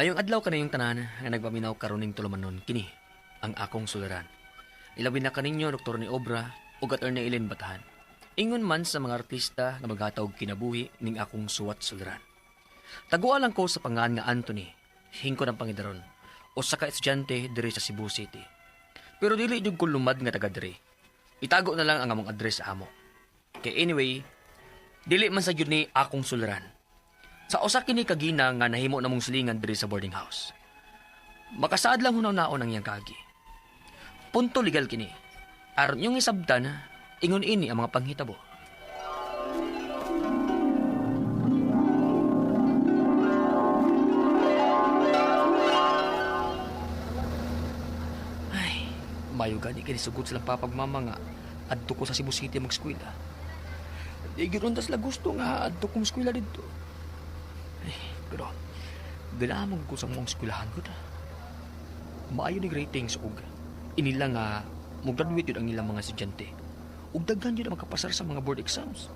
Mayong adlaw kaniyong tanan nga nagpaminaw karon ning tulumanon kini ang akong suliran. Ilabi na kaninyo Dr. ni Obra ug Attorney Ellen Batahan. Ingon man sa mga artista nga maghatag og kinabuhi ning akong suwat suliran. Taguan lang ko sa pangan nga Anthony, hingkod ang pangidaron, usa ka estudyante diri sa Cebu City. Pero dili jud ko lumad nga taga diri. Itago na lang ang among address sa amo. Kay anyway, dili man sa gyud ni akong suliran. Sa usa kini kagina nga nahimo namong silingan diri sa boarding house. Makasaad lang hunaw-naon ang iyang kaagi. Punto legal kini. Aron yung isabtan, ingon ini ang mga panghitabo. Ay, mayo gani kini sugot silang papagmama nga adto ko sa Cebu City magskwela. Di gyud unta sila gusto nga adto ko magskwela didto. Ay, pero ganahan ko sa mong eskwelahan ko ta. Maayo ni ratings og inila nga mo-graduate yun ang ilang mga estudyante. Ug daghan yun ang makapasar sa mga board exams.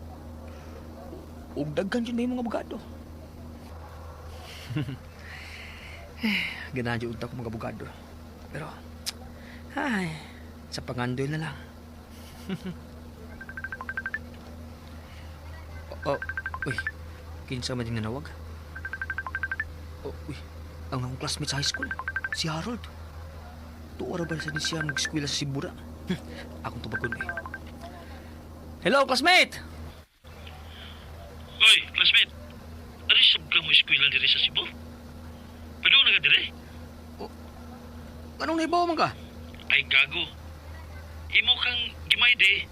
Ug daghan yun may mga abogado. Ganahan yun unta ko mga abogado. Pero, ay, sa pangandoy na lang. Oh, uy, kinsa man yung nanawag? Oh, uy, ang akong classmate sa high school, si Harold. Tuwa ra ba sa siya mag-eskwela sa Sibura? Akong tubagon eh. Hello, classmate! Hoy, classmate. Ari sab ka mo eskwela diri sa Cebu? Padung na ka diri? Oh, anong naibaw man ka? Ay gago. Imo kang gimayde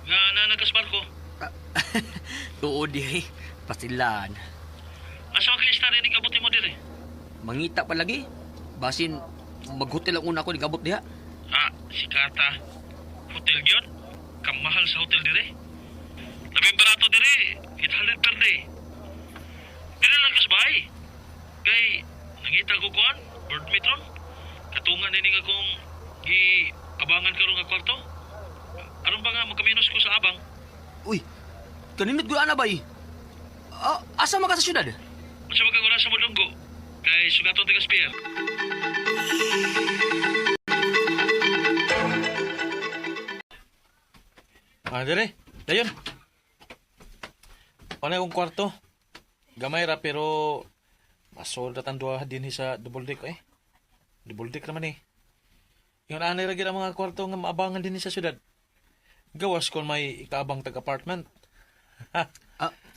nga nanagas barko. Oo di, pasilan. Asa man kay istorya ning abot nimo diri? Mangita pa lagi. Basin maghotel ang una ko ning abot diha. Ah, si Kata. Hotel gyud? Kamahal sa hotel diri. Labing barato diri, 800 per day. Diri lang kas bahay. Kay nangita ko kuan, bird metron. Katungan ini nga kung gi-abangan karon nga kwarto. Aron ba nga magkaminos ko sa abang? Uy, kaninot ko ana bay. Ah, asa man ka sa syudad? Unsa man kag oras sa Modonggo? Kay sugaton taga Spear. Ah, dire. Dayon. Panay akong kwarto. Gamay ra pero masold ang duha dinhi sa double deck eh. Double deck naman eh. Yung anay ra gyud ang mga kwarto nga maabangan dinhi sa syudad. Gawas kon may ikaabang tag apartment. Ah,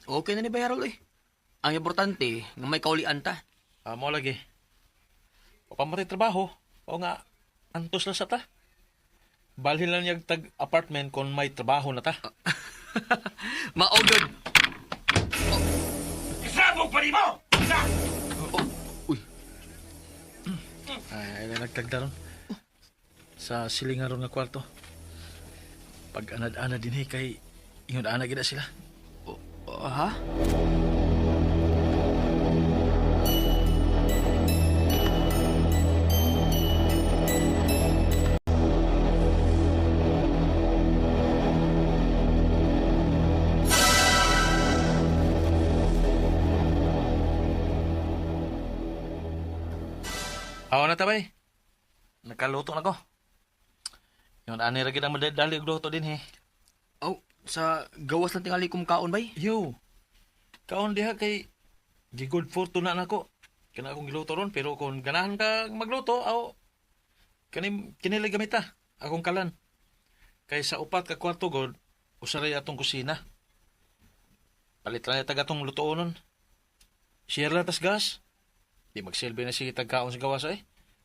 okay na ni Bay Harold eh. Ang importante nga may kaulian ta. Ah, mo lagi. Papamatay trabaho. O nga, antos lang sa ta. Balhin lang niyag tag apartment kung may trabaho na ta. Mao gyud. Isabog pa nimo! Oh, uy, Ay, ay nagtagda ron. Sa silingan ron nga kwarto. Pag anad-anad din eh, kay ingon ana gid na sila. Oh, oh, ha? Awa na tabay. Nakaluto na ko. Ingon ani ra gid ang madali og luto din eh. Oh, sa gawas lang tingali kong kaon bay. Yo. Kaon diha kay gi good fortune na nako. Kana akong giluto ron pero kung ganahan ka magluto aw kani kinili gamita akong kalan. Kay sa upat ka kwarto god usa ra atong kusina. Palit lang tag atong lutuonon. Share lang tas gas. Di magsilbi na sige tag kaon sa gawas eh.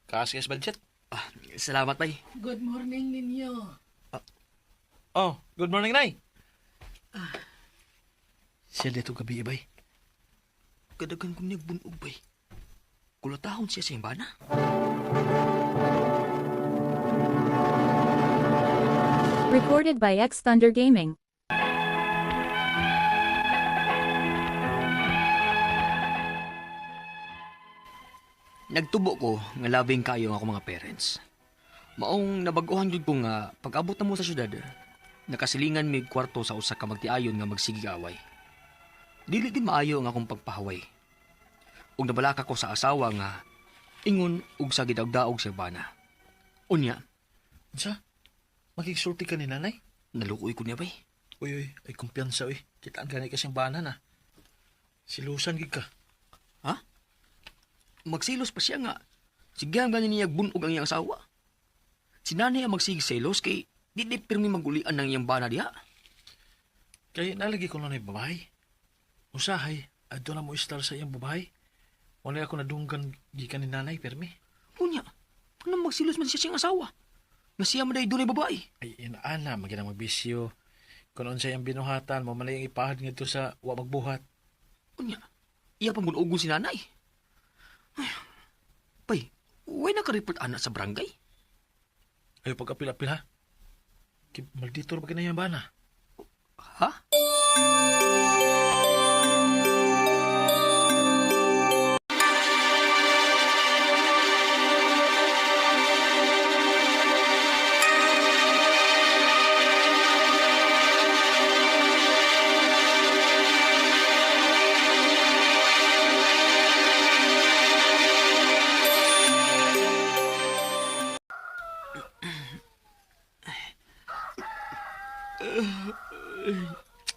Kaas gas budget. Ah, salamat bay. Good morning ninyo. Oh, good morning, Nay. Siya dito gabi, bay. Kadagan ko niya bunog bay. Kulatahon siya sa imbana. Recorded by X Thunder Gaming. Nagtubo ko nga labing kayo ang akong mga parents. Maong nabag-ohan jud ko nga pag-abot na mo sa syudad, nakasilingan mig kwarto sa usa ka magtiayon nga magsigig away. Dili din maayo ang akong pagpahaway. Ug nabalaka ko sa asawa nga ingon og sa gidaog-daog sa bana. Unya, Unsa? Makigsulti ka ni nanay? Naluoy ko niya bay. Uy, uy, ay kumpiyansa, uy. Kitaan gani kasi ang bana na. Silusan gid ka. Ha? Magselos pa siya nga. Sige ang gani niya bunog ang iyang asawa. Si nanay ang magsigig selos kay di di pirmi magulian ng iyang bana diha. Kay nalagi ko na babae. Usahay, adto na mo istar sa iyang babae. Wala ako nadunggan gikan ni nanay, permi. Unya, anong magsilos man siya siyang asawa? Nga siya man dahil dunay babae. Ay, inaana, maginang magbisyo. Kung unsay ang binuhatan, mo man ang ipahad ngadto sa wa magbuhat. Unya, iya pang gunogon si nanay. Ay, bay, way naka-report ana sa barangay? Ayo pagkapil-apil ha. Kay Malditor ba kinayang bana? Ha?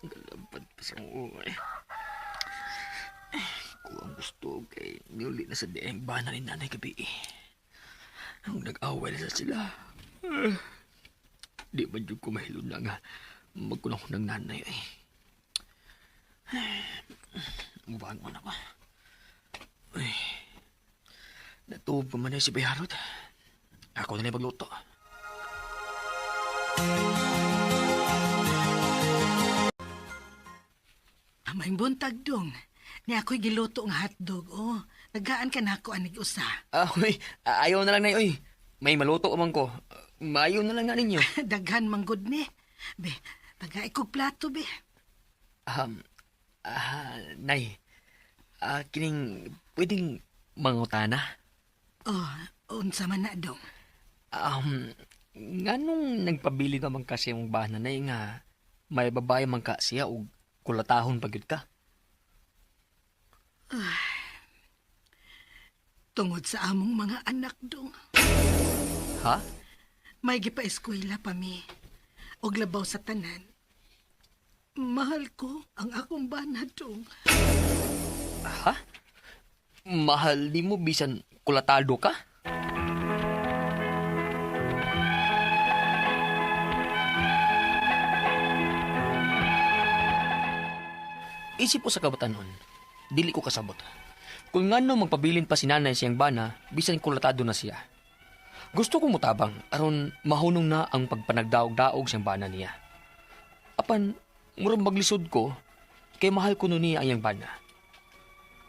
Galabad pa sa uwi. Kung ang gusto kay niuli na sa dieng bana ni nanay gabi. Ang nag-away na sa sila. Di ba dyan ko mahilod na nga magkunang ng nanay ay. Mubangon ako. Ay. Natuog pa man na si Bayarot. Ako na lang magluto. Amay buntag dong. Ni ako'y giluto nga hotdog. Oh, nagaan ka na ako anig usa. Ah, uy, ayaw na lang na uy. May maluto man ko. Maayo na lang na ninyo. Daghan manggod ni. Be, taga ikog plato be. Nay, kining pwedeng mangutana? Oh, unsa man na dong. Nganong nagpabili naman kasi mong bana nay nga may babae man ka siya og kulatahon pa gyud ka? Tungod sa among mga anak dong. Ha? May gipa-eskwela pa mi. Og labaw sa tanan. Mahal ko ang akong bana dong. Ha? Mahal di mo bisan kulatado ka? Isip ko sa kabatanon, dili ko kasabot. Kung ngano magpabilin pa si nanay siyang bana, bisan kulatado na siya. Gusto ko mutabang aron mahunong na ang pagpanagdaog-daog siyang bana niya. Apan, murag maglisod ko, kay mahal ko nun niya ang iyang bana.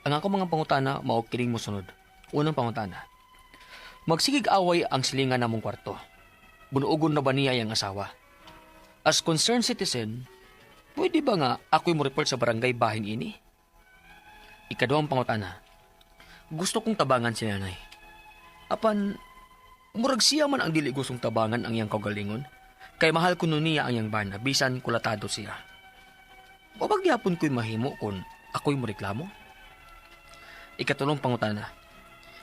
Ang ako mga pangutana, mao kining mosunod. Unang pangutana. Magsigig away ang silingan namong kwarto. Bunuogon na ba niya ang asawa? As concerned citizen, pwede ba nga ako'y mo report sa barangay bahin ini? Ikaduhang pangutana. Gusto kong tabangan si nanay. Apan, murag siya man ang dili gustong tabangan ang iyang kaugalingon. Kay mahal ko nun niya ang iyang bana, bisan kulatado siya. Wabag yapon ko'y mahimo kung ako'y mo reklamo? Ikatulong pangutana.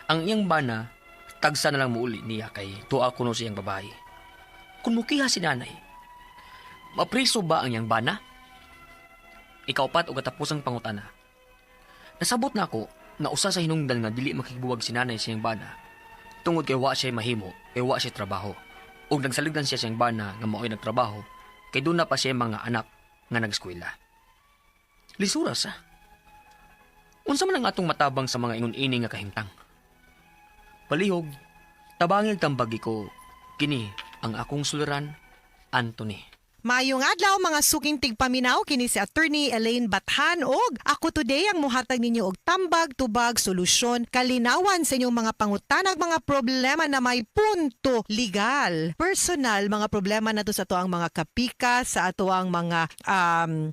Ang iyang bana, tagsa na lang muuli niya kay tuwa kuno siyang babae. Kung mukiha si nanay, mapriso ba ang iyang bana? Ikaupat o katapusang pangutana. Nasabot na ako na usa sa hinungdan nga dili makibuwag si nanay siyang bana tungod kay wa siya mahimo, kay wa siya trabaho. Ug nagsaligdan siya siyang bana nga mao'y nagtrabaho kay doon na pa siya mga anak nga nag-eskwela. Lisura sa. Unsa man ang atong matabang sa mga ingon-ini nga kahimtang? Palihog, tabangil tambagi ko, kini ang akong suliran, Anthony. Maayong adlaw mga suking tigpaminaw kini si Attorney Elaine Bathan og ako today ang muhatag ninyo og tambag, tubag, solusyon, kalinawan sa inyong mga pangutanag mga problema na may punto legal, personal mga problema nato sa atoang mga kapika, sa atoang mga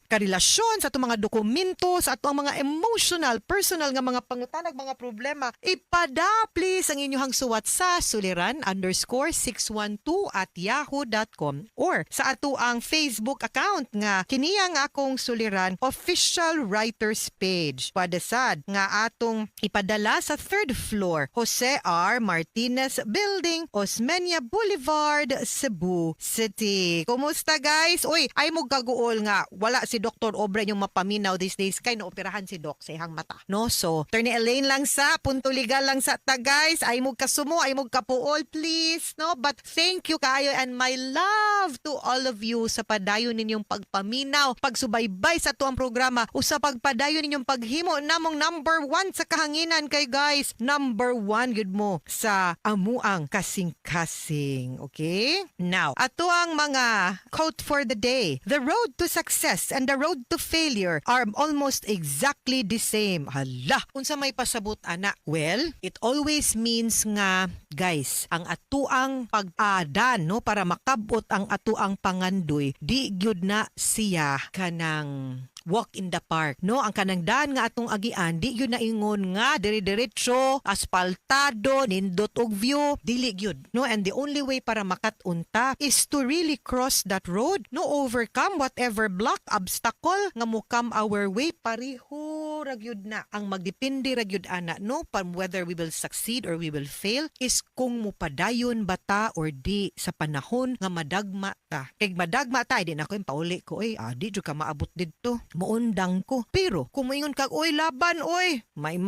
karelasyon, sa atong mga dokumento, sa atoang mga emotional, personal nga mga pangutanag mga problema. Ipada please ang inyong suwat sa suliran_612@yahoo.com or sa ato ang ang Facebook account nga kini ang Akong Suliran Official Writers Page. Pwede sad nga atong ipadala sa third floor, Jose R. Martinez Building, Osmeña Boulevard, Cebu City. Kumusta, guys? Uy, ay mo kaguol nga wala si Dr. Obra yung mapaminaw these days kay naoperahan si Doc sa iyang mata. No? So, Attorney Elaine lang sa, Punto Legal lang sa ta, guys. Ay mo kasumo, ay mo kapuol, please. No? But thank you kaayo and my love to all of you sa padayon ninyong pagpaminaw, pagsubaybay sa atuang programa o sa pagpadayon ninyong paghimo namong number one sa kahanginan kay, guys, number one gud mo sa amuang kasing-kasing. Okay? Now, ato ang mga quote for the day. "The road to success and the road to failure are almost exactly the same." Hala, unsa may pasabot ana? Well, it always means nga, guys, ang atuang pag-adan, no, para makabot ang atuang pangandoy, di gyud na siya kanang walk in the park, no? Ang kanang daan nga atong agian, di gyud na ingon nga dire-diretso, aspaltado, nindot og view, dili gyud, no? And the only way para makat-unta is to really cross that road, no, overcome whatever block, obstacle nga mo come our way. Pareho ra gyud na ang magdepende ra gyud ana, no, pan whether we will succeed or we will fail is kung mupadayon ba ta or di sa panahon nga madagma ta. Kay madagma ta, di na ko yung pauli ko, oy, di jud ka maabot didto, muundang ko. Pero kung moingon kag, "Oy, laban oy," may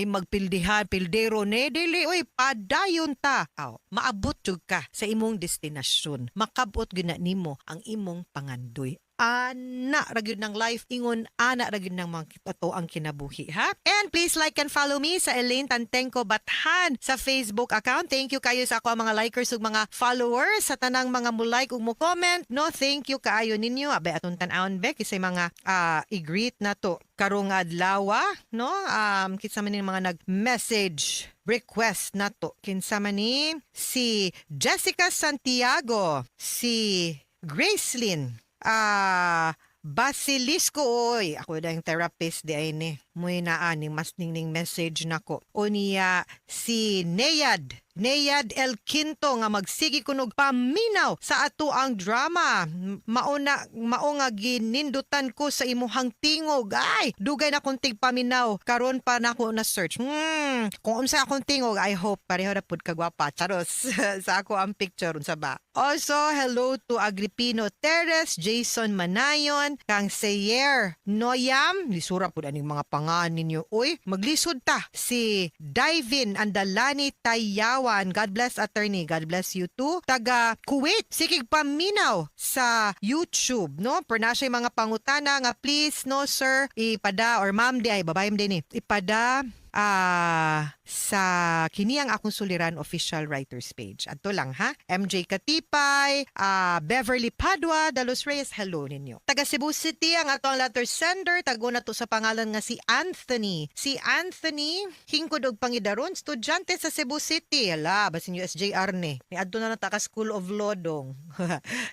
magpildihan, pildero ne dili oy, padayon ta. Aw, maabot jud ka sa imong destinasyon. Makabot gyud na nimo ang imong pangandoy. Ana ra gyud ng life, ingon ana ra gyud ng mga ato ang kinabuhi, ha. And please like and follow me sa Elaine Tantengco Bathan sa Facebook account. Thank you kayo sa ako ang mga likers ug mga followers, sa tanang mga mo like ug mo comment, no? Thank you kaayo ninyo. Abay, atong tan-awon be kisay mga i-greet na to karong adlaw, no? Kinsa man ni mga nag-message request na to? Kinsa man ni? Si Jessica Santiago, si Gracelyn Basilisco, oy, ako na yung therapist di ay ni. Muy naa ning mas ningning message nako. O niya si Neyad, Neyad El Quinto nga magsigi kunog paminaw sa ato ang drama. Mauna mao nga ginindutan ko sa imuhang tingog. Ay, dugay na kong tigpaminaw. Karon pa nako na search. Kung unsa akong tingog, I hope pareho na pud kagwapa. Charos, sa ako ang picture, unsa ba? Also, hello to Agripino Teres, Jason Manayon, kang Sayer Noyam, lisura pud aning mga pangan ninyo. Uy, maglisod ta. Si Divin Andalani Tayawan. God bless, attorney. God bless you too. Taga Kuwait, sikig paminaw sa YouTube, no? Pero na siya mga pangutana nga please, no, sir, ipada or ma'am di ay babae din ni. Ipada sa kiniyang Akong Suliran Official Writers Page. Adto lang ha. MJ Katipay, Beverly Padua, Dalos Reyes, hello ninyo. Taga Cebu City ang ato ang letter sender, tago na to sa pangalan nga si Anthony. Si Anthony, hingkod og pangidaron, estudyante sa Cebu City. Hala, basin USJR ni. Ni adto na ta ka School of Law dong.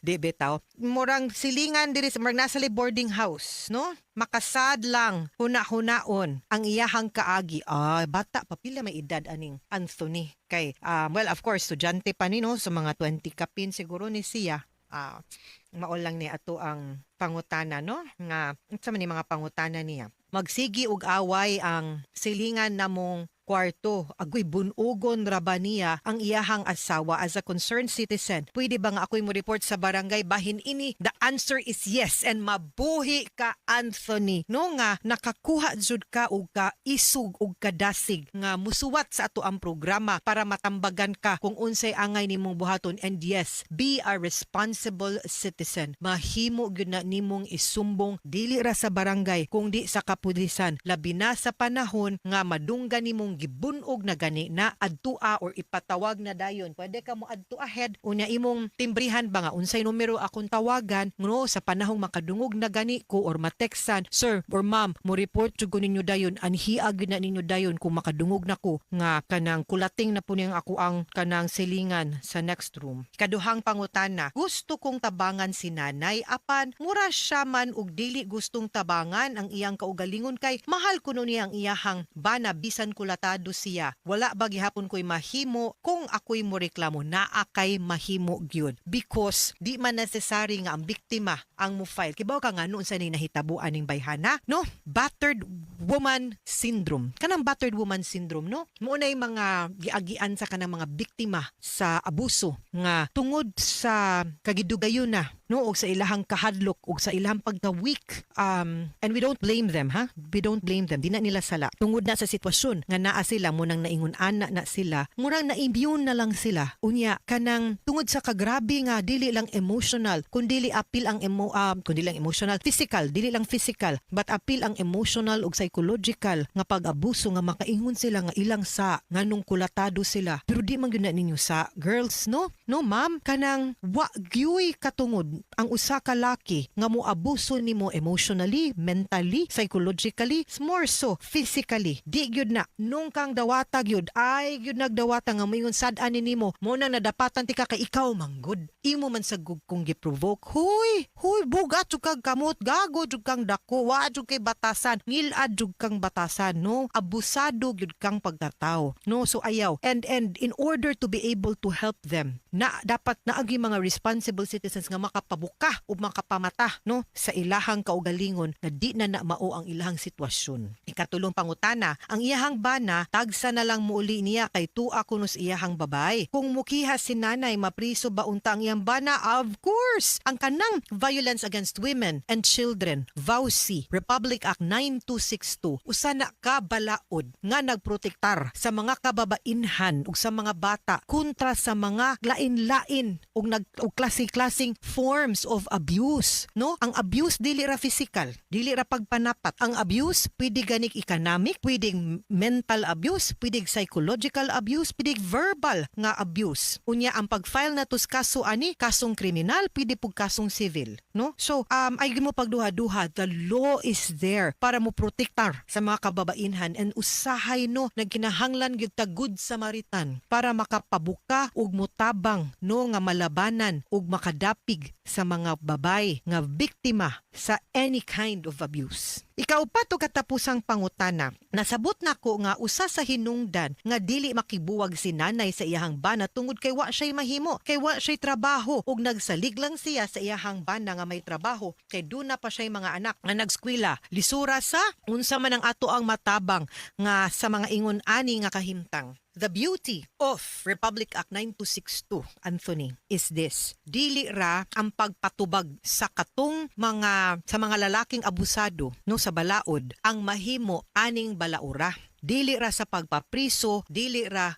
Di bitaw. Murang silingan diri sa murang nasa boarding house, no? Makasad lang huna-hunaon ang iyahang kaagi. Ah, bata pa, pila may edad aning Anthony? Kay well, of course, estudyante pa ni, no, sa mga 20 kapin siguro ni siya. Ah, mao lang ni ato ang pangutana, no, nga unsa man ni mga pangutana niya? Magsigi og away ang silingan namong kwarto. Agoy, bunugon ra ba niya ang iyahang asawa? As a concerned citizen, pwede ba nga ako'y mo report sa barangay bahin ini? The answer is yes, and mabuhi ka, Anthony. No, nga nakakuha jud ka og ka isog og kadasig nga musuwat sa ato ang programa para matambagan ka kung unsay angay nimong buhaton. And yes, be a responsible citizen. Mahimo gyud na nimong isumbong dili ra sa barangay kung di sa kapulisan, labi na sa panahon nga madunggan nimong gibunog na gani na adtua or ipatawag na dayon. Pwede ka mo adto ahead, unya imong timbrihan ba nga unsay numero akong tawagan, no, sa panahong makadungog na gani ko or mateksan, "Sir or ma'am, mo report jud ko ninyo dayon." Anhia gyud na ninyo dayon kung makadungog na ko nga kanang kulating na po niyang ako ang kanang silingan sa next room. Kaduhang pangutana, gusto kong tabangan si nanay apan mura siya man og dili gustong tabangan ang iyang kaugalingon kay mahal kuno niya ang iyahang bana bisan kulating. kulatado siya, wala ba gihapon ko'y mahimo kung ako'y mo reklamo? Naa kay mahimo gyud, because di man necessary nga ang biktima ang mo file. Kibaw ka nga noon sa ning nahitabo aning bayhana, no? Battered woman syndrome. Kanang battered woman syndrome, no? Mao na mga giagian sa kanang mga biktima sa abuso nga tungod sa kagidugayon na, no, og sa ilahang kahadlok og sa ilahang pagka-weak, and we don't blame them, ha, we don't blame them, di na nila sala. Tungod na sa sitwasyon nga naa sila mo nang naingon ana na sila, murang na-immune na lang sila. Unya kanang tungod sa kagrabe nga dili lang emotional kundi apil ang emo kundi lang emotional, physical, dili lang physical but apil ang emotional ug psychological nga pag-abuso, nga makaingon sila nga ilang sa nganong kulatado sila. Pero di man gyud na ninyo sa girls, no, no, ma'am, kanang wa gyuy katungod ang usa ka laki nga moabuso nimo emotionally, mentally, psychologically, more so physically. Di gyud na nung kang dawata gyud ay gyud nagdawata nga moingon sad ani nimo mo na nadapatan ti ka kay ikaw manggod imo man sa kung gi-provoke. Huy huy, bugat jud kag kamot, gago jud kang dako, wa jud kay batasan, ngilad jud kang batasan, no? Abusado gyud kang pagkatao, no? So ayaw. And in order to be able to help them na dapat naagi mga responsible citizens nga makapabuka ug makapamata, no, sa ilahang kaugalingon nga di na na mao ang ilahang sitwasyon. Ikatulong pangutana, ang iyahang bana tagsa na lang muuli niya kay tua kuno sa iyahang babay. Kung mukiha si nanay, mapriso ba unta ang iyang bana? Of course. Ang kanang Violence Against Women and Children, VAWC, Republic Act 9262, usa na ka balaod nga nagprotektar sa mga kababainhan ug sa mga bata kontra sa mga lain-lain ug nag og klase-klaseng forms of abuse, no? Ang abuse dili ra physical, dili ra pagpanapat. Ang abuse pwede ganik economic, pwedeng mental abuse, pwedeng psychological abuse, pwedeng verbal nga abuse. Unya ang pag-file na tos kaso ani, kasong kriminal, pwede pug kasong civil, no? So ay mo pagduha-duha, the law is there para mo protektar sa mga kababainhan. And usahay, no, nagkinahanglan gyud ta good Samaritan para makapabuka ug mutabang, no, nga malabanan ug makadapig sa mga babay nga biktima sa any kind of abuse. Ikaupat o katapusang pangutana. Nasabot nako nga usa sa hinungdan nga dili makibuwag si nanay sa iyahang bana tungod kay wa siya'y mahimo, kay wa siya'y trabaho ug nagsalig lang siya sa iyahang bana nga may trabaho kay duna pa siya'y mga anak nga nagskwela. Lisura sa unsa man ang ato ang matabang nga sa mga ingon ani nga kahimtang? The beauty of Republic Act 9262, Anthony, is this. Dili ra ang pagpatubag sa katong mga sa mga lalaking abusado, no, sa balaod ang mahimo aning balaura. Dili ra sa pagpapriso, dili ra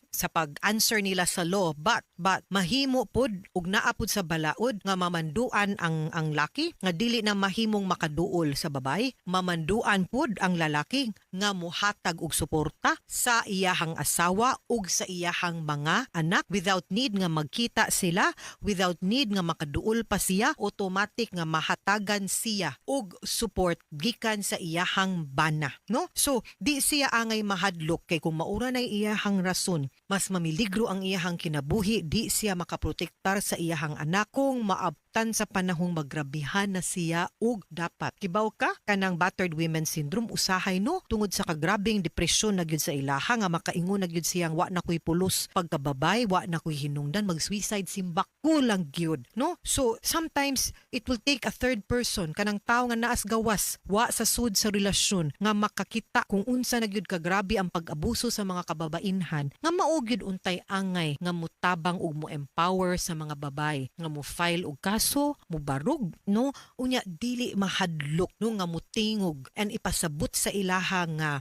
sa pag-answer nila sa law, but mahimo pod ug naa pod sa balaod nga mamanduan ang laki nga dili na mahimong makaduol sa babay, mamanduan pod ang lalaki nga muhatag og suporta sa iyahang asawa ug sa iyahang mga anak without need nga magkita sila, without need nga makaduol pa siya, automatic nga mahatagan siya og support gikan sa iyahang bana, no? So di siya angay mahadlok kay kung maura na iyahang rason, mas mamiligro ang iyahang kinabuhi, di siya makaprotektar sa iyahang anak kung maabtan sa panahong magrabihan na siya og dapat. Kibaw ka kanang battered women syndrome usahay, no, tungod sa kagrabeng depresyon na gyud sa ilaha nga makaingon na gyud siyang wa na ko'y pulos pagkababay, wa na ko'y hinungdan, mag-suicide simbak ko lang gyud, no? So sometimes it will take a third person, kanang tao nga naas gawas, wa sa sud sa relasyon, nga makakita kung unsa na gyud kagrabe ang pag-abuso sa mga kababainhan, nga mao gyud untay angay nga mutabang ug mo empower sa mga babay nga mo file og kaso, mo barug, no? Unya dili mahadlok, no, nga mutingog and ipasabot sa ilaha nga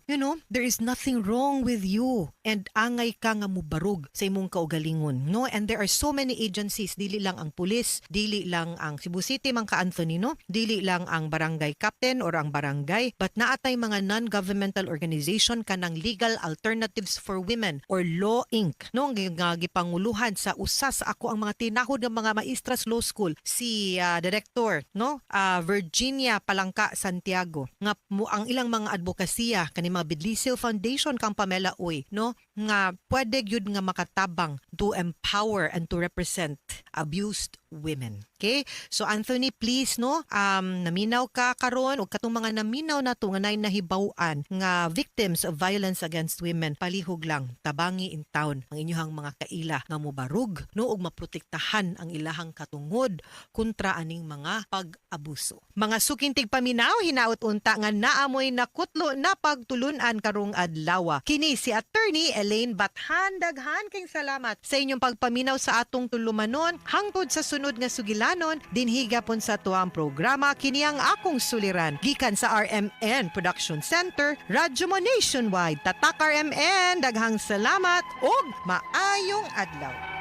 there is nothing wrong with you and angay ka nga mubarog sa imong kaugalingon, no? And there are so many agencies, dili lang ang pulis, dili lang ang Cebu City man ka, Anthony, no, dili lang ang barangay captain or ang barangay, but naatay mga non-governmental organization kanang Legal Alternatives for Women or Law Inc., no, nga gipanguluhan sa usa sa ako ang mga tinahod ng mga maestras law school, si director, no, Virginia Palangka Santiago, nga mo ang ilang mga advokasya kani mga Bidlisiw Foundation kang Pamela Uy, no. nga pwede gyud nga makatabang to empower and to represent abused women. Okay? So Anthony, please, no, naminaw ka karon ug katong mga naminaw nato nga nay nahibaw-an nga victims of violence against women, palihog lang tabangi intawon ang inyong mga kaila nga mobarug, no, ug maprotektahan ang ilahang katungod kontra aning mga pag-abuso. Mga suking tigpaminaw, hinaot unta nga naamoy nakutlo na pagtulunan karong adlaw. Kini si Attorney Elaine Bathan. Daghan kayong salamat sa inyong pagpaminaw sa atong tulumanon hangtod sa sunod nga sugilanon dinhi gapon sa atuang programa, kini ang Akong Suliran, gikan sa RMN Production Center, Radyo Mo Nationwide. Tatak RMN, daghang salamat ug maayong adlaw.